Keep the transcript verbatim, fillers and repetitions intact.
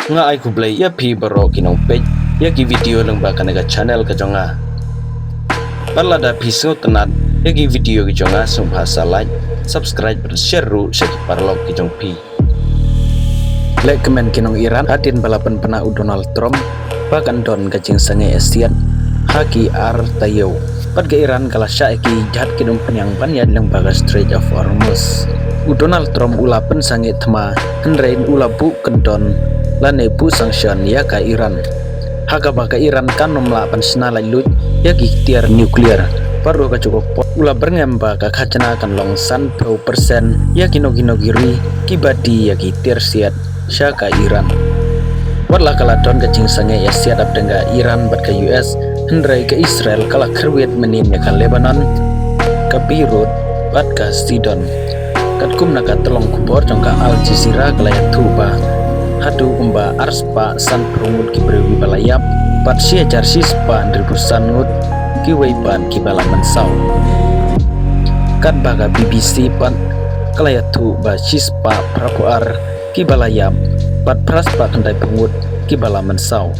Nga ai khublei ïa phi baroh ki nongpeit ïa ki video lyngba kane ka channel ka jong nga. Bad lada phi sngewtynnad ïa ki video ki jong nga, sngewbha sa like, subscribe bad share ruh sha ki paralok ki jong phi. Lehkmen ki nong Iran, hadien ba la pynpaw u Donald Trump ba kan don ka jingsangeh ïasiat ha ki ar taïew, bad ka Iran ka la shah ïa ki jait ki umphniang ban ïaid lyngba ka Strait of Hormuz. U Donald Trump u la pynsangeh thma, hynrei u la buh kyndon lane buh sanction ïa ka Iran, ha kaba ka Iran kan ym lah ban shna laitluid ïa ki tiar nuclear. Bad ruh ka juh ka por u la byrngem ba ka khajna kan long sanphew percent ïa kino kino ki ri kiba die ïa ki tiar siat sha ka Iran. Wat la ka la don ka jingsangeh ïasiat hapdeng ka Iran bad ka U S, hynrei ka Israel ka la kyrwiat mynnin ïa ka Lebanon, ka Beirut bad ka Sidon. Katkum na ka tyllong khubor jong ka Al Jazeera ka la ïathuh ba haduh kumba arspah sanphew ngut ki briew kiba la ïap, bad shi hajar shispah hynriewphew san ngut kiwei pat kiba la mynsaw. Katba ka B B C pat ka la ïathuh ba shispah phraphew ar kiba la ïap, bad phraspah khyndaiphew ngut kiba la mynsaw.